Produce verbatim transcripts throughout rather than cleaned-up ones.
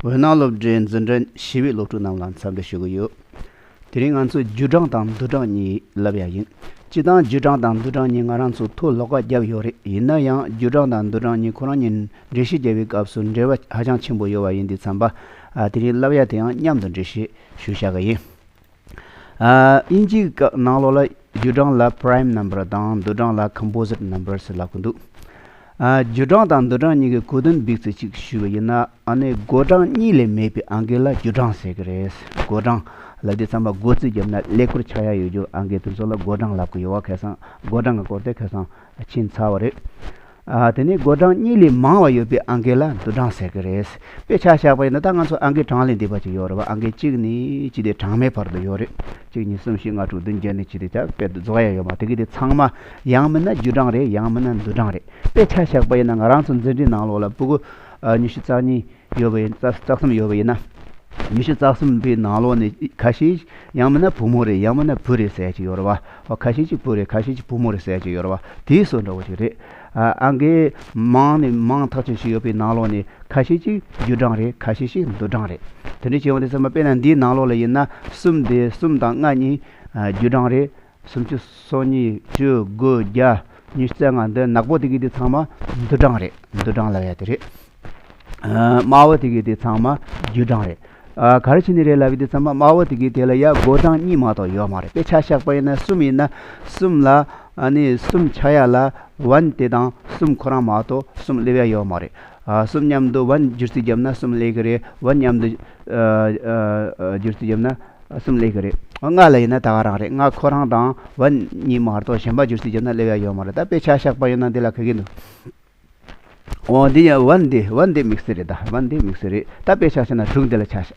བོད་ནང་སློབ་གྲྭའི་འཛིན་གྲྭ་བཞི་པའི་སློབ་ཕྲུག་རྣམས་ལ་འཚམས་འདྲི་ཞུ་གི་ཡོད། དེ་རིང་ང་ཚོས་རྒྱུ་གྲངས་དང་འདུ་གྲངས་གཉིས་བསླབ་ཡ་ཡིན། སྤྱིར་བཏང་རྒྱུ་གྲངས་དང་འདུ་གྲངས་གཉིས་ང་རང་ཚོ་ཐོ་ལོགས་ཀ་བརྒྱབ་ཡོད་རེད། ཡིན་ན་ཡང་རྒྱུ་གྲངས་དང་འདུ་གྲངས་གཉིས་ཁོ་རང་གཉིས་འགྲེལ་བཤད་རྒྱབ་པའི་སྐབས་སུ་འབྲེལ་བ་ཧ་ཅང་ཆེན་པོ་ཡོད་པ་ཡིན་དུས་ཙམ་པ། ཨ། དེ་རིང་བསླབ་ཡ་དེ་ཡང་མཉམ་དུ་འགྲེལ་བཤད་ཞུ་བྱ་གི་ཡིན། ཨ། དབྱིན་ཇིའི་སྐད་ནང་ལོགས་ལ་རྒྱུ་གྲངས་ལ་prime number དང་འདུ་གྲངས་ལ་composite number ཟེར་ལབ་ཀྱི་འདུག་ཨ། རྒྱུ་གྲངས་དང་འདུ་གྲངས་གཉིས་ཀྱི་གོ་དོན་སྦིག་ཙམ་ཅིག་ཞུས་པ་ཡིན་ན། ཨ་ནི་བགོ་གྲངས་གཉིས་ལས་མེད་པའི་ཨང་ཀི་ལ་རྒྱུ་གྲངས་ཟེར་གྱི་རེད། བགོ་གྲངས་ལབ་དུས་ཙམ་པ་བགོ་རྩིས་བརྒྱབ་ན་ཀླད་ཀོར་ཆགས་ཡ་ཡོད་རྒྱུ་ཨང་ཀི་དེ་ཚོ་ལ་བགོ་གྲངས་ལབ་ཀྱི་ཡོད་པ། ཁ་སང་བགོ་གྲངས་ཀྱི་སྐོར་དེ་ཁ་སང་ཕྱིན་ཚར་བ་རེད། ཨ། དེ་ནས་བགོ་གྲངས་གཉིས་ལས་མང་བ་ཡོད་པའི་ཨང་ཀི་ལ་འདུ་གྲངས་ཟེར་གྱི་རེད། དཔེ་ཆ་བཞག་པ་ཡིན་ན། ད་ང་ཚོ་ཨང་ཀི་གྲངས་ལས་འདས་པ་ཅིག་ཡོད་རེད་བ། ཨང་ཀི་གཅིག་ནས་བྱས་ཏེ་གྲངས་མེད་བར་དུ་ཡོད་རེད། གཅིག་གཉིས་གསུམ་བཞི་ལྔ་དྲུག་བདུན་བརྒྱད་ནས་བྱས་ཏེ་ད་དཔེ་རྫོགས་ཡ་ཡོད་མ། དེ་གི་དེ་ཚང་མ་ཡང་མིན་ན་རྒྱུ་གྲངས་རེད། ཡང་མིན་ན་འདུ་གྲངས་རེད། དཔེ་ཆ་བཞག་པ་ཡིན་ན་ང་རང་ཚོ་འཛིན་གྲྭའི་ནང་ལོགས་ལ་ཕྲུ་གུ་ཨ་ཉི་ཤུ་རྩ་གཉིས་ཡོད་པ་ཡིན། རྩ་རྩ་གསུམ་ཡོད་པ་ཡིན་ན། ཉི་ཤུ་རྩ་གསུམ་པའི་ནང་ལོགས་ནས་ཁ་ཤས་ཡང་མིན་ན་བུ་མོ་རེད། ཡང་མིན་ན་བུ་རེད་ཟེར་ཡ་ཅིག་ཡོད་རེད་བ། ཨོ། ཁ་ཤས་ཅིག་བུ་རེད། ཁ་ཤས་ཅིག་བུ་མོ་རེད་ཟེར་ཡ་ཅིག་ཡོད་རེད་བ། དེའི་བཟོ་འདྲ་བོ་ཅིག་རེད། ཨ། ཨང་ཀི་མང་ནས་མང་ཐག་ཆོད་ཅིག་ཡོད་པའི་ནང་ལོགས་ནས་ཁ་ཤས་ཅིག་རྒྱུ་གྲངས་རེད། ཁ་ཤས་ཅིག་འདུ་གྲངས་རེད། དེ་འདྲ་བྱས་ཡོང་དུས་ཙམ་པ། དཔེར་ན་འདིའི་ནང་ལོགས་ལ་ཡིན་ན་གསུམ་དེ། གསུམ་དང་ལྔ་གཉིས་ཨ་རྒྱུ་གྲངས་རེད། སུམ་ཅུ་སོ་གཉིས། བཅུ། དགུ། བརྒྱ། ཉི་ཤུ་རྩ་ལྔ། འདི་ནག་པོ་དེ་གི་དེ་ཚང་མ་འདུ་གྲངས་རེད། འདུ་གྲངས་ལབ་ཡ་དེ་རེད། ཨ། དམར་པོ་དེ་གི་དེ་ཚང་མ་རྒྱུ་གྲངས་རེད། ཨ། ག་རེ་བྱས་ནས་རེད་ལབ་ཡ་དེ་ཙམ་པ། དམར་པོ་དེ་གི་དེ་ལ་ཡ་བགོ་གྲངས་གཉིས་མ་གཏོགས་ཡོད་མ་རེད། དཔེ་ཆ་བཞག་པ་ཡིན་ན་གསུམ་ཡིན་ན། གསུམ་ལ། ཨ་ནི་གསུམ་ཆགས་ཡ་ལ་ཝན་དེ་དང་གསུམ་ཁོ་རང་མ་གཏོགས་གསུམ་སླེབས་ཡ་ཡོད་མ་རེད། ཨ། གསུམ་མཉམ་དུ་ཝན་སྦྱོར་རྩིས་བརྒྱབ་ན་གསུམ་སླེབས་གི་རེད། ཝན་མཉམ་དུ་ཨ་ཨ་ཨ་སྦྱོར་རྩིས་བརྒྱབ་ན་གསུམ་སླེབས་གི་རེད། ལྔ་ལ་ཡིན་ན་ད་ག་རང་རེད། ལྔ་ཁོ་རང་དང་ཝན་གཉིས་མ་གཏོགས་གཞན་པ་སྦྱོར་རྩིས་བརྒྱབ་ན་སླེབས་ཡ་ཡོད་མ་རེད། ད་དཔེ་ཆ་བཞག་པ་ཡིན་ན་འདི་ལ་ག་གི་འདུག་འོ། འདི་ཡང་ཝན་འདི། ཝན་འདི་དམིགས་བསལ་རེད། ད་ཝན་འདི་དམིགས་བསལ་རེད། ད་དཔེ་ཆ་བཞག་ན་དྲུག་འདི་ལ་ཆ་བཞག་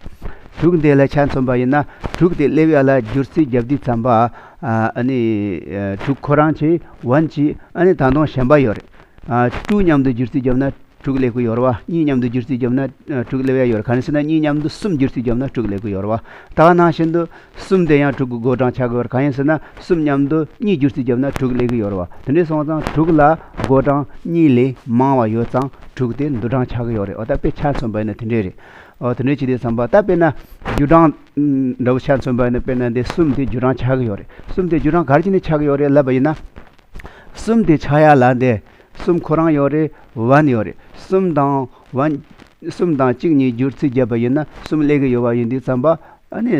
དྲུག་འདི་ལ་ཆ་མཚོན་པ་ཡིན་ན། དྲུག་དེ་སླེབས་ཡ་ལ་སྦྱོར་རྩིས་བརྒྱབ་དུས་ཙམ་པ། ཨ་ནི་དྲུག་ཁོ་རང་བྱས། ཝན་བྱས། ཨ་ནི་ད་དུང་གཞན་པ་ཡོད་རེད། ཨ། ཊུ་མཉམ་དུ་སྦྱོར་རྩིས་བརྒྱབ་ན་དྲུག་སླེབས་ཀྱི་ཡོད་རེད་བ། གཉིས་མཉམ་དུ་སྦྱོར་རྩིས་བརྒྱབ་ན་ཨ་དྲུག་སླེབས་ཡ་ཡོད་རེད། ག་རེ་ཟེར་ན་གཉིས་མཉམ་དུ་གསུམ་སྦྱོར་རྩིས་བརྒྱབ་ན་དྲུག་སླེབས་ཀྱི་ཡོད་རེད་བ། ད་ག་ནང་བཞིན་དུ་གསུམ་དེ་ཡང་དྲུག་གི་བགོ་གྲངས་ཆགས་ཀྱི་ཡོད་རེད། གང་ཡིན་ཟེར་ན་གསུམ་མཉམ་དུ་གཉིས་སྦྱོར་རྩིས་བརྒྱབ་ན་དྲུག་སླེབས་ཀྱི་ཡོད་རེད་བ། དེ་འདྲ་སོང་ཙང་དྲུག་ལ་བགོ་གྲངས་གཉིས་ལས་མང་བ་ཡོད་ཙང་དྲུག་དེ་འདུ་གྲངས་ཆགས་ཀྱི་ཡོད་རེད། འོ། ད་དཔེ་ཆ་མཚོན་པ་ཡིན་ན་དེ་འདྲས་རེད། འོ། དེ་འདྲས་བྱས་དུས་ཙམ་པ། ད་དཔེར་ན་རྒྱུ་གྲངས་འདྲ་བོ་ཆ་མཚོན་པ་ཡིན་ན། དཔེར་ན་འདི་གསུམ་དེ་རྒྱུ་གྲངས་ཆགས་ཀྱི་ཡོད་རེད། གསུམ་དེ་རྒྱུ་གྲངས་ག་རེ་བྱས་ནས་ཆགས་ཀྱི་ཡོད་རེད་ལབ་པ་ཡིན་ན། གསུམ་དེ་ཆགས་ཡ་ལ་འདི་གསུམ་ཁོ་རང་ཡོད་རེད། ཝན་ཡོད་རེད། གསུམ་དང་ཝན། གསུམ་དང་གཅིག་གཉིས་སྦྱོར་རྩིས་བརྒྱབ་པ་ཡིན་ན་གསུམ་སླེབས་ཀྱི་ཡོད་པ་ཡིན་དུས་ཙམ་པ། ཨ་ནི་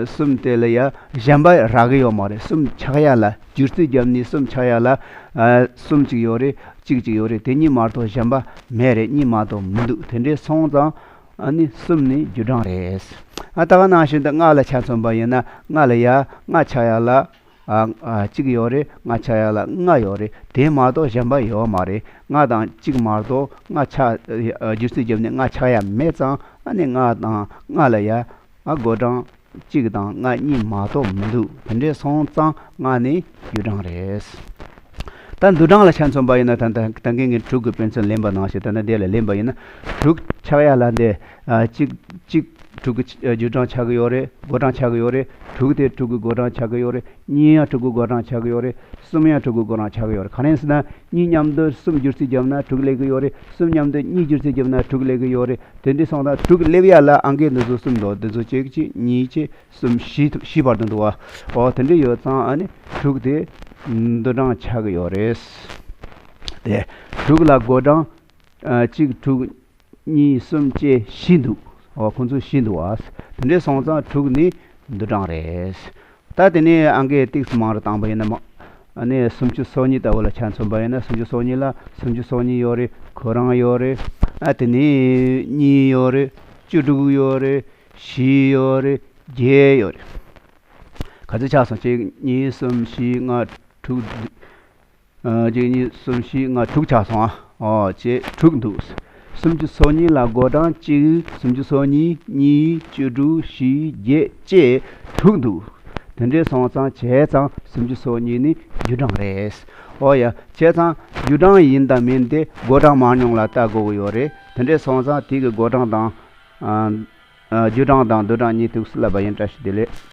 གསུམ་དེ་ལ་ཡ་གཞན་པ་རག་གི་ཡོད་མ་རེད། གསུམ་ཆགས་ཡ་ལ། སྦྱོར་རྩིས་བརྒྱབ་ནས་གསུམ་ཆགས་ཡ་ལ། ཨ། གསུམ་གཅིག་ཡོད་རེད། གཅིག་གཅིག་ཡོད་རེད། དེ་གཉིས་མ་གཏོགས་གཞན་པ་མེད་རེད། གཉིས་མ་གཏོགས་མི་འདུག་དེ་འདྲས་སོང་ཙང་ཨ་ནི་གསུམ་ནི་རྒྱུ་གྲངས་རེད། ཨ། ད་ག་ནང་བཞིན་དུ་ལྔ་ལ་ཆ་མཚོན་པ་ཡིན་ན། ལྔ་ལ་ཡ་ལྔ་ཆགས་ཡ་ལ། ཨ། ཨ། གཅིག་ཡོད་རེད། ལྔ་ཆགས་ཡ་ལ་ལྔ་ཡོད་རེད། དེ་མ་གཏོགས་གཞན་པ་ཡོད་མ་རེད། ལྔ་དང་གཅིག་མ་གཏོགས་ལྔ་ཆགས། ཨ། སྦྱོར་རྩིས་བརྒྱབ་ནས་ལྔ་ཆགས་ཡ་མེད་ཙང་། ཨ་ནི་ལྔ་དང་ལྔ་ལ་ཡ། ཨ། བགོ་གྲངས་གཅིག་དང་ལྔ་གཉིས་མ་གཏོགས་མི་འདུག་དེ་འདྲས་སོང་ཙང་ལྔ་ནི་རྒྱུ་གྲངས་རེད། ད་འདུ་གྲངས་ལ་ཆ་མཚོན་པ་ཡིན་ན། ད་ད་ད་གིན་གྱི་དྲུག་གི་དཔེ་མཚོན་ལེན་པ་ནང་བཞིན། ད་ནི་དེ་ལ་ལེན་པ་ཡིན་ན། དྲུག་ཆགས་ཡ་ལ་འདི། ཨ། གཅིག་གཅིག་དྲུག་གི་རྒྱུ་གྲངས་ཆགས་ཀྱི་ཡོད་རེད། བགོ་གྲངས་ཆགས་ཀྱི་ཡོད་རེད། དྲུག་དེ་དྲུག་གི་བགོ་གྲངས་ཆགས་ཀྱི་ཡོད་རེད། གཉིས་ཡང་དྲུག་གི་བགོ་གྲངས་ཆགས་ཀྱི་ཡོད་རེད། གསུམ་ཡང་དྲུག་གི་བགོ་གྲངས་ཆགས་ཀྱི་ཡོད་རེད། ག་རེ་ཡིན་ཟེར་ན་གཉིས་མཉམ་དུ་གསུམ་སྦྱོར་རྩིས་བརྒྱབ་ན་དྲུག་སླེབས་ཀྱི་ཡོད་རེད། གསུམ་མཉམ་དུ་གཉིས་སྦྱོར་རྩིས་བརྒྱབ་ན་དྲུག་སླེབས་ཀྱི་ཡོད་རེད། དེ་འདྲ་སོང་ཙང་དྲུག་སླེབས་ཡ་ལ་ཨང་ཀི་འདི་ཚོ་གསུམ་འདུག་འདི་ཚོ་གཅིག་གཅིག་གཉིས་གཅིག་གསུམ་བཞི། བཞི་བར་དུ་འདུག་བ། འོ། དེ་འདྲ་ཡོད་ཙང་ཨ་ནི་དྲུག་དེ་འདུ་གྲངས་ཆགས་ཀྱི་ཡོད་རེད། དེ་དྲུག་ལ་བགོ་གྲངས། ཨ། གཅིག་དྲུག་གཉིས། གསུམ། བཅས། བཞི་འདུག་འོ། ཁོང་ཚོ་བཞི་འདུག་བ། དེ་འདྲ་སོང་ཙང་དྲུག་ནི་འདུ་གྲངས་རེད། ད་དེ་ནས་ཨང་ཀི་ཏོག་ཙམ་མང་རུ་བཏང་པ་ཡིན་ན། མ། ཨ་ནི་སུམ་ཅུ་སོ་གཉིས་ལྟ་བུ་ལ་ཆ་མཚོན་པ་ཡིན་ན། སུམ་ཅུ་སོ་གཉིས་ལ་སུམ་ཅུ་སོ་གཉིས་ཡོད་རེད། ཁོ་རང་ཡོད་རེད། ཨ། དེ་ནས་གཉིས་ཡོད་རེད། བཅུ་དྲུག་ཡོད་རེད། བཞི་ཡོད་རེད། བརྒྱད་ཡོད་རེད། ག་ཚོད་ཆགས་སོང་། གཅིག་གཉིས། གསུམ། བཞི། ལྔ། དྲུག་ཨ། གཅིག་གཉིས། གསུམ། བཞི། ལྔ། དྲུག་ཆགས་སོང་། ཨ། འོ། བྱས་དྲུག་འདུག་སུམ་ཅུ་སོ་གཉིས་ལ་བགོ་གྲངས་གཅིག་སུམ་ཅུ་སོ་གཉིས། གཉིས། བཅུ་དྲུག་བཞི། བརྒྱད། བཅས་དྲུག་འདུག་དེ་འདྲས་སོང་ཙང་བྱས་ཙང་སུམ་ཅུ་སོ་གཉིས་ནི་རྒྱུ་གྲངས་རེད། ཨོ་ཡ། བྱས་ཙང་རྒྱུ་གྲངས་ཡིན་དང་མིན་དེ་བགོ་གྲངས་མང་ཉུང་ལ་ལྟ་དགོས་ཀྱི་ཡོད་རེད། དེ་འདྲས་སོང་ཙང་དེ་གི་བགོ་གྲངས་དང་། ཨ། ཨ། རྒྱུ་གྲངས་དང་འདུ་གྲངས་གཉིས་ཐུགས་སུ་བསླབ་པ་ཡིན། བཀྲ་ཤིས་བདེ་ལེགས།